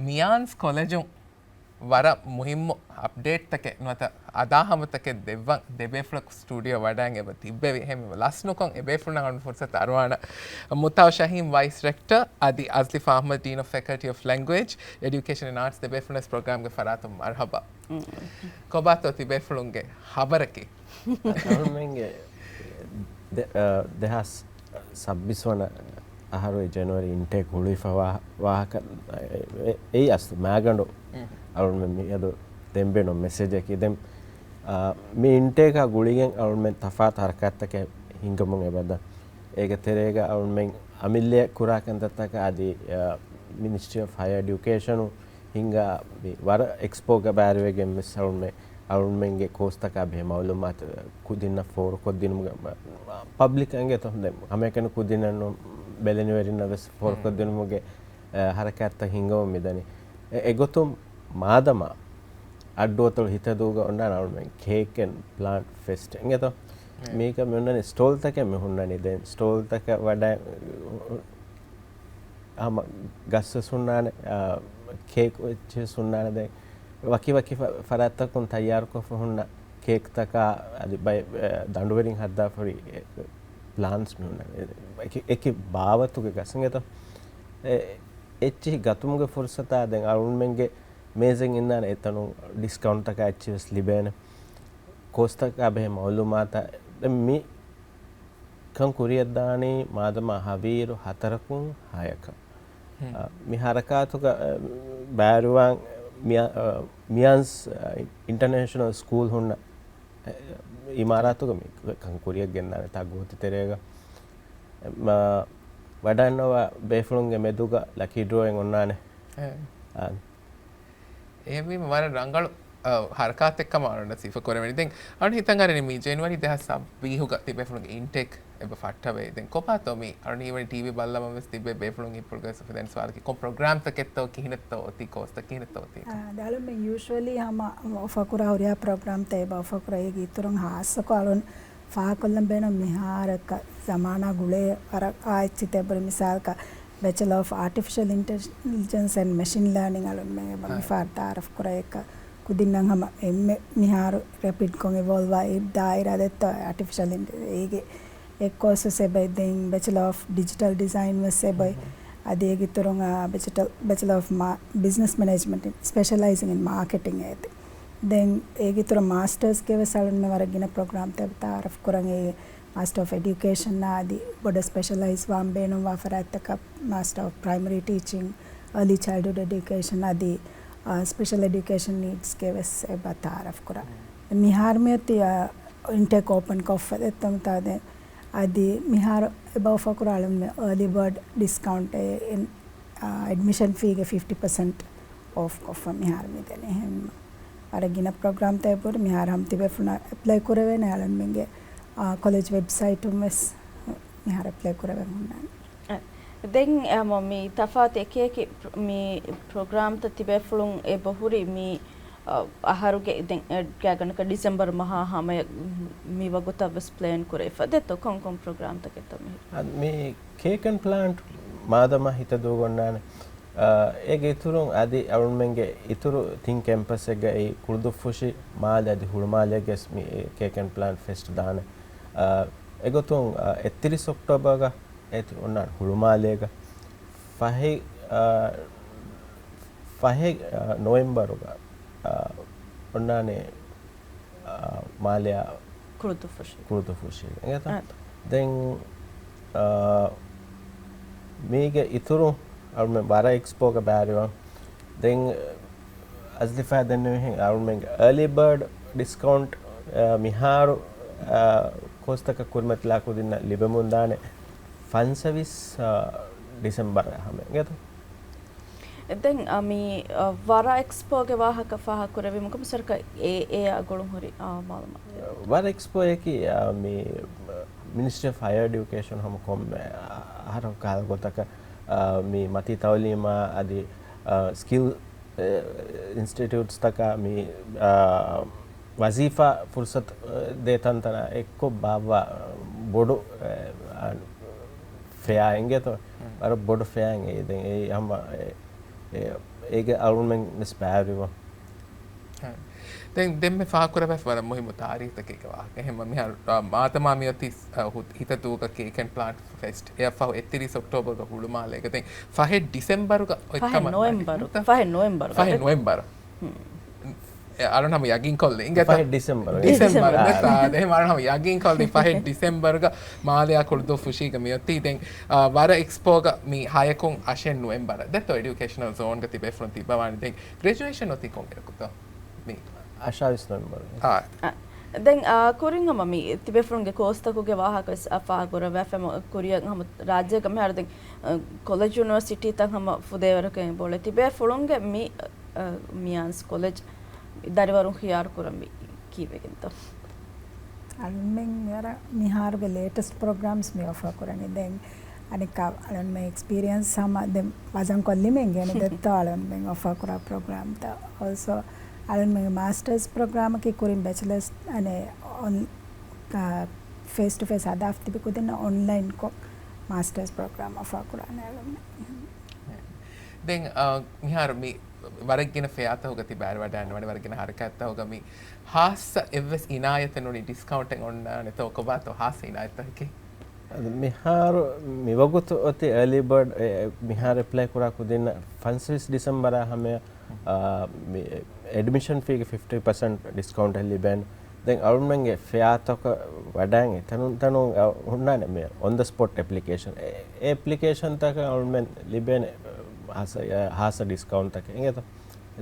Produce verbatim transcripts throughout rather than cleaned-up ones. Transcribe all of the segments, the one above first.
މިޔާންސް ކޮލެޖުން ވަރަށް މުހިއްމު އަޕްޑޭޓްތަކެއް ނުވަތަ އަދާހަމަތަކެއް ދެއްވަން ދެބޭފުޅަކު ސްޓޫޑިއޯ ވަޑައިގެން އެބަ ތިއްބެވި. އެހެންވެ ލަސްނުކޮށް އެބޭފުޅުންނަށް އަޅުން ފުރުސަތު އަރުވާނަ. މުތާ ޝަހީމް، ވައިސް ރެކްޓަރ، އަދި އަޒްލިފާ އަޙްމަދު، ޑީން އޮފް ފެކަލްޓީ އޮފް ލެންގުއޭޖް، އެޑިއުކޭޝަން އެންޑް އާޓްސް ދެބޭފުޅުން ވެސް ޕްރޮގްރާމްގެ ފަރާތުން މަރުޙަބާ. ކޮބާތޯ ތިބޭފުޅުންގެ ޚަބަރަކީ؟ އަޅުމެންގެ ދެ-، އަ، ދެހާސް ސައްބީސް ވަނަ އަހަރު ޖެނުއަރީ އިންޓޭކް ހުޅުވިފަ ވާ-، ވާހަކަ އެ-، އެއީ އަސްލު މާގަނޑު އަޅުމެން މިއަދު ދެން ބޭނުން މެސެޖަކީ. ދެން، އަ، މި އިންޓޭކާ ގުޅިގެން އަޅުމެން ތަފާތު ހަރަކާތްތަކެއް ހިންގަމުން އެބަދަ. އޭގެ ތެރޭގަ އަޅުމެން އަމިއްލައަށް ކުރާ ކަންތައްތަކާ އަދި، އަ، މިނިސްޓްރީ އޮފް ހަޔަރ އެޑިއުކޭޝަނު ހިންގާ މި ވަރަށް އެކްސްޕޯގަ ބައިވެގެން ވެސް އަޅުމެ-، އަޅުމެންގެ ކޯސްތަކާ ބެހޭ މައުލޫމާތު ކުދިންނަށް ފޯރުކޮށްދިނުމުގެ މަ-، ޕަބްލިކް އިނގޭތޯ ދެން ހަމައެކަނި ކުދިންނަށް ބެލެނިވެރިންނަށް ވެސް ފޯރުކޮށްދިނުމުގެ، އަ، ހަރަކާތްތައް ހިންގަމުން މިދަނީ. އެ-، އެގޮތުން މާދަމާ އައްޑުއަތޮޅު ހިތަދޫގަ އޮންނާނެ އަޅުމެން ކޭކް އެންޑް ޕްލާންޓް ފެސްޓް އިނގޭތޯ؟ މީގަ މި އޮންނަނީ ސްޓޯލްތަކެއް މި ހުންނަނީ. ދެން ސްޓޯލްތަކަށް ވަޑައި ހަމަ ގަސް ވެސް ހުންނާނެ، އާ، ކޭކް އެއްޗެއް ވެސް ހުންނާނެ. ދެން ވަކި ވަކި ފަ-، ފަރާތްތަކުން ތައްޔާރުކޮށްފަ ހުންނަ ކޭކްތަކާ އަދި ބައެއް، އެ، ދަނޑުވެރިން ހައްދާފަ ހުރި، އެ، ޕްލާންޓްސް މި ހުންނަނީ. އެ، އެކި، އެކި ބާވަތުގެ ގަސް އިނގޭތޯ؟ އެ، އެއްޗިހި ގަތުމުގެ ފުރުސަތާ ދެން އަޅުންމެންގެ މޭޒެއް އިންނާނެ އެތަނުން ޑިސްކައުންޓްތަކާ އެއްޗެއް ވެސް ލިބޭނެ. ކޯސްތަކާ ބެހޭ މައުލޫމާތާ ދެން މި ކަން ކުރިޔަށްދާނީ މާދަމާ ހަވީރު ހަތަރަކުން ހަޔަކަށް. އަ، މި ހަރަކާތުގަ، އަ، ބައިވެރިވާން މިޔާ-، އަ، މިޔާންސް، އަ، އިންޓަރނޭޝަނަލް ސްކޫލް ހުންނަ، އަ، އިމާރާތުގަ މި ކަން ކުރިޔަށް ގެންދާނެ ތާ ގޯތި ތެރޭގަ. މަ-، ވަޑައިންނަވާ ބޭފުޅުންގެ މެދުގަ ލަކީ ޑްރޯއެއް އޮންނާނެ. އެ. އާ. އެހެންވީމަ ވަރަށް ރަނގަޅު، އަ، ހަރަކާތެއް ކަމަށް އަޅުން ސިފަ ކުރެވެނީ. ދެން އަޅުން ހިތަށް އަރަނީ މި ޖެނުއަރީ ދެހާސް ސައްބީހުގަ ތިބޭފުޅުންގެ އިންޓޭކް އެބަ ފައްޓަވައި. ދެން ކޮބާތޯ މި އަޅުން ހީވަނީ ޓީވީ ބައްލަވަން ވެސް ތިބޭ ބޭފުޅުން ހިތްޕުޅުގަ ވެސް ދެން ސުވާލަކީ ކޮން ޕްރޮގްރާމްތަކެއްތޯ ކިހިނެއްތޯ އޮތީ ކޯސްތައް ކިހިނެއްތޯ އޮތީ؟ އާ، ދެ އަޅުމެން ޔޫޝުއަލީ ހަމަ އޮފަ ކުރާ ހުރިހާ ޕްރޮގްރާމްތައް އެބަ އޮފަ ކުރާ. އޭގެ އިތުރުން ހާއްސަކޮށް އަޅުން ފާހަގަކޮށްލަން ބޭނުން މިހާރަކަށް ޒަމާނާ ގުޅޭ ވަރަށް އާއްޗިތެއް ބުރި މިސާލަކަށް ބެޗަލަ އޮފް އާޓިފިޝަލް އިންޓެލިޖެންސް އެންޑް މެޝިން ލާނިން އަޅުންމެން އެބަ މިފަހަރު ތައާރަފް ކުރާ އެކަ ކުދިންނަށް ހަމަ އެންމެ މިހާރު ރެޕިޑްކޮށް އިވޯލްވާ އެ ދާއިރާ ދެއްތޯ އާޓިފިޝަލް އިންޓެ-، އޭގެ އެއް ކޯސް ވެސް އެބައި. ދެން ބެޗަލަ އޮފް ޑިޖިޓަލް ޑިޒައިން ވެސް އެބައި. އަދި އޭގެ އިތުރުން، އާ، ބެޗަލ-، ބެޗަލަ އޮފް މާ-، ބިޒްނަސް މެނޭޖްމަންޓް ސްޕެޝަލައިޒިން އިން މާކެޓިން އޭތި. ދެން އޭގެ އިތުރަށް މާސްޓަރސްގެ ވެސް އަޅުންމެ ވަރަށް ގިނަ ޕްރޮގްރާމްތައް ތައާރަފް ކުރަން. އެ މާސްޓަރ އޮފް އެޑިއުކޭޝަން އަދި ބޮޑަށް ސްޕެޝަލައިޒް ވާން ބޭނުންވާ ފަރާތްތަކަށް މާސްޓަރ އޮފް ޕްރައިމަރީ ޓީޗިން، އާލީ ޗައިލްޑްހުޑް އެޑިއުކޭޝަން އަދި، އާ، ސްޕެޝަލް އެޑިއުކޭޝަން ނީޑްސްގެ ވެސް އެބަ ތައާރަފް ކުރާ. މިހާރު މިއޮތީ، އާ، އިންޓޭކް އޯޕަން ކޮށްފަ ދެއްތަމުތާ ދެން އަދި މިހާރު އެބަ އޮފަރ ކުރާ އަޅުންމެ އާލީ ބާޑް ޑިސްކައުންޓް އެ، އެ، އާ، އެޑްމިޝަން ފީގެ ފިފްޓީ ޕަސެންޓް އޯފް ކޮށްފަ މިހާރު މިދެނީ. އެހެން ވަރަށް ގިނަ ޕްރޮގްރާމްތައް އެބަހުރި. މިހާރު ހަމަ ތިބޭފުޅުންނަށް އެޕްލައި ކުރެވޭނެ އަޅުންމެންގެ، އާ، ކޮލެޖް ވެބްސައިޓުން ވެސް މިހާރު އެޕްލައި ކުރެވެން ހުންނާނެ. އެ، ދެން، އަ، މަ-، މި ތަފާތު އެކި އެކި ޕްރޮ-، މި ޕްރޮގްރާމްތައް ތިބޭފުޅުން އެބަހުރި މި، އަ، އަހަރުގެ ދެން އެ ގާތްގަނޑަކަށް ޑިސެމްބަރ މަހާ ހަމަޔަށް މި ވަގުތަށް ވެސް ޕްލޭން ކުރެވިފަ ދެއްތޯ ކޮން ކޮން ޕްރޮގްރާމްތަކެއްތޯ މި؟ އަ، މި ކޭކް އެންޑް ޕްލާންޓް މާދަމާ ހިތަދޫ ގޮންނާނެ. އާ، އޭގެ އިތުރުން އަދި އަޅުންމެންގެ އިތުރު ތިން ކެމްޕަސްއެއްގައި ކުޅުދުއްފުށި މާލެ އަދި ހުޅުމާލޭގެސް މި ކޭކް އެންޑް ޕްލާންޓް ފެސްޓް ދާނެ. އާ، އެގޮތުން، އާ، އެއްތިރީސް އޮކްޓޯބަރގަ އޭތި އޮންނާނެ ހުޅުމާލޭގަ. ފަހެ، އާ، ފަހެ، އާ، ނޮވެމްބަރުގަ، އާ، އޮންނާނެ އާ، މާލެއާ ކުޅުދުއްފުށި. ކުޅުދުއްފުށި. އިނގޭތަ؟ އާ. ދެން، އާ، މީގެ އިތުރު އަޅުމެން ވަރަށް އެކްސްޕޯގަ ބައިވެރިވާން. ދެން އަޒްލިފާ ދެންނެވިހެން އަޅުމެންގެ އާލީ ބާޑް ޑިސްކައުންޓް، އާ، މިހާރު، އާ، ކޯސްތަކަށް ކުރިމަތިލާ ކުދިންނަށް ލިބެމުންދާނެ ފަންސަވީސް، އާ، ޑިސެމްބަރ ހަމަ. އިނގޭތަ؟ ދެން، އަ، މި، އަ، ވަރަށް އެކްސްޕޯގެ ވާހަކަ ފާހަގަކުރެއްވީމަކަމު ސަރަކަ އޭ، އޭ އާ ގުޅުން ހުރި، އާ، މައުލޫމާތު. ވަރަށް އެކްސްޕޯއަކީ، އާ، މި، މިނިސްޓްރީ އޮފް ހަޔަރ އެޑިއުކޭޝަން ހަމަ ކޮންމެ، އަ، އަހަރަކު ކަހަލަ ގޮތަކަށް، އާ، މި މަތީ ތައުލީމާ އަދި، އާ، ސްކިލް، އެ، އިންސްޓިޓިއުޓްސްތަކާ މި، އާ، ވަޒީފާ ފުރުސަތު، އެ، ދޭ ތަންތަނާ އެއްކޮށް ބާއްވާ ބޮޑު، އެ، އާ، ފެއާ އިނގޭތޯ؟ ވަރަށް ބޮޑު ފެއާއެއް އެއީ. ދެން އެއީ ހަމަ، އެ، އޭގެ އަޅުމެން ވެސް ބައިވެރިވަން. ދެން ދެންމެ ފާހަގަކުރެވޭ ވަރަށް މުހިއްމު ތާރީޚްތަކެއްގެ ވާހަކަ. އެހެންމަ މިހާރު މާދަމާ މިއޮތީ ހިތަދޫގަ ކޭކް އެންޑް ޕްލާންޓް ފެސްޓް އެއަށްފަހު އެއްތިރީސް އޮކްޓޯބަރުގަ ހުޅުމާލޭގަ. ދެން ފަހެއް ޑިސެމްބަރުގަ އޮތް ކަމަށް ނޮވެމްބަރު. ފަހެއް ނޮވެމްބަރު. ފަހެއް ނޮވެމްބަރު. އަޅުން ހަމަ ޔަގީން ކޮށްލި އިނގޭތަ؟ ފަހެއް ޑިސެމްބަރު. ޑިސެމްބަރު. ދެން އަޅުން ހަމަ ޔަގީން ކޮށްލި ފަހެއް ޑިސެމްބަރުގަ މާލެއާ ކުޅުދޫ ފުށީގަ މިއޮތީ. ދެން ވަރަށް އެކްސްޕޯގަ މި ހަޔަކުން އަށެއް ނުވެމްބަރަށް ދެއްތޯ އެޑިއުކޭޝަނަލް ޒޯންގަ ތިބޭފުޅުން ތިއްބަވާނެ. ދެން ގްރެޖުއޭޝަން އޮތީ ކޮންއިރަކުތޯ؟ މި އަށާވީސް ނޮވެމްބަރު. ދެން ކުރިން ހަމަ މި ތިބޭފުޅުންގެ ކޯސްތަކުގެ ވާހަކަ ވެސް ފާހަގަކުރައްވާފަ. ކުރިއަށް ހަމަ ރާއްޖޭގަ މިހާރު ދެން ކޮލެޖް ޔުނިވަރސިޓީތައް ހަމަ ފުދޭވަރަކަށް އެބައުޅޭ. ތިބޭފުޅުންގެ މި މިޔާންސް ކޮލެޖް ދަރިވަރުން ޚިޔާރު ކުރަން މި ކީއްވެގެންތޯ؟ އަޅުންމެން މިހާރުގެ ލޭޓެސްޓް ޕްރޮގްރާމްސް މި އޮފަރ ކުރަނީ. ދެން އަނެއްކާ އަޅުންމެ އެކްސްޕީރިއަންސް ހަމަ ދެން ވަޒަން ކޮށްލީމަ އިނގޭނެ ދެއްތޯ އަޅުންމެން އޮފަރ ކުރާ ޕްރޮގްރާމްތައް. އޯލްސޯ އަޅުންމެންގެ މާސްޓަރސް ޕްރޮގްރާމަކީ ކުރިން ބެޗަލަސް އަނެ އޮން ފޭސް ޓު ފޭސް ހަދާފަ ތިބި ކުދިންނަށް އޮންލައިންކޮށް މާސްޓަރސް ޕްރޮގްރާމް އޮފަރ ކުރާނެ އަޅުންމެން. ދެން މިހާރު މި ވަރަށް ގިނަ ފެޔާތަކުގަ ތި ބައިވެވަޑައިގަންނަވަނީ ވަރަށް ގިނަ ހަރަކާތްތަކުގަ މި ހާއްސަ އެއްވެސް އިނާޔަތެއް ނޫނީ ޑިސްކައުންޓެއް އޮންނާނެތޯ ކޮބާތޯ ހާއްސަ އިނާޔަތްތަކަކީ؟ އަދި މިހާރު މިވަގުތު އޮތީ އާލީ ބާޑް މިހާރު އެޕްލައި ކުރާ ކުދިންނަށް ފަންސަވީސް ޑިސެމްބަރާ ހަމަޔަށް އެޑްމިޝަން ފީގެ ފިފްޓީ ޕަސެންޓް ޑިސްކައުންޓެއް ލިބޭނެ. ދެން އަޅުމެންގެ ފެޔާތަކަށް ވަޑައިގެން ތަނުން ތަނުން ހުންނާނެ މި އޮން ދަ ސްޕޮޓް އެޕްލިކޭޝަން. އެ އެޕްލިކޭޝަންތަކަށް އަޅުމެން ލިބޭނެ ހާއްސަ ހާއްސަ ޑިސްކައުންޓްތަކެއް އިނގޭތަ؟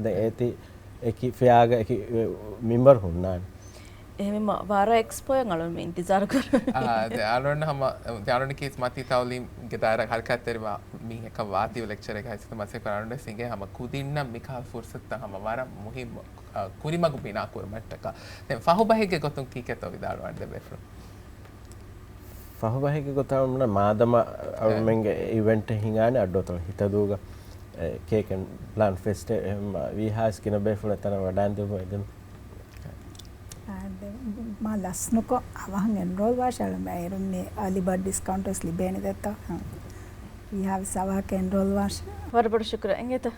ދެން އޭތި އެކި ފެޔާގަ އެކި މެމްބަރު ހުންނާނެ. އެހެންވީމަ ވަރަށް އެކްސްޕޯއެއް އަޅުން މި އިންތިޒާރު ކުރަނީ. އާ، ދެ އަޅުން ހަމަ ދެ އަޅުން ކީސް މަތީ ތައުލީމްގެ ދާއިރާ ހަރަކާތްތެރިވާ މީހަކަށް ވާތީވެ ލެކްޗަރެއް ހައިސިއްތަ މަސައްކަތް އަޅުން ވެސް އިނގޭ ހަމަ ކުދިންނަށް މިކަހަލަ ފުރުސަތުތައް ހަމަ ވަރަށް މުހިއްމު، އާ، ކުރިމަގު ބިނާ ކުރުމަށްޓަކާ. ދެން ފަހުބަހެއްގެ ގޮތުން ކީކޭތޯ ވިދާޅުވާނެ ދެ ބޭފުޅުން؟ ފަހުބަހެއްގެ ގޮތަށް މާދަމާ އަޅުމެންގެ އިވެންޓެއް ހިނގާނެ އައްޑުއަތޮޅު ހިތަދޫގަ ކޭކް އެންޑް ޕްލާންޓް ފެސްޓެއް އެހެން ވީހާވެސް ގިނަ ބޭފުޅުން އެތަނަށް ވަޑައިން ދެއްވުން އެދެން. އާ، ދެން މާ ލަސްނުކޮށް އަވަހަށް އެންރޯލް ވާށޭ އަޅުމެން އޭރުން އާލީ ބާޑް ޑިސްކައުންޓް ވެސް ލިބޭނެ ދެއްތޯ؟ ވީހާވެސް އަވަހަކަށް އެންރޯލް ވާށޭ. ވަރަށް ބޮޑަށް ޝުކުރާ އިނގޭތަ؟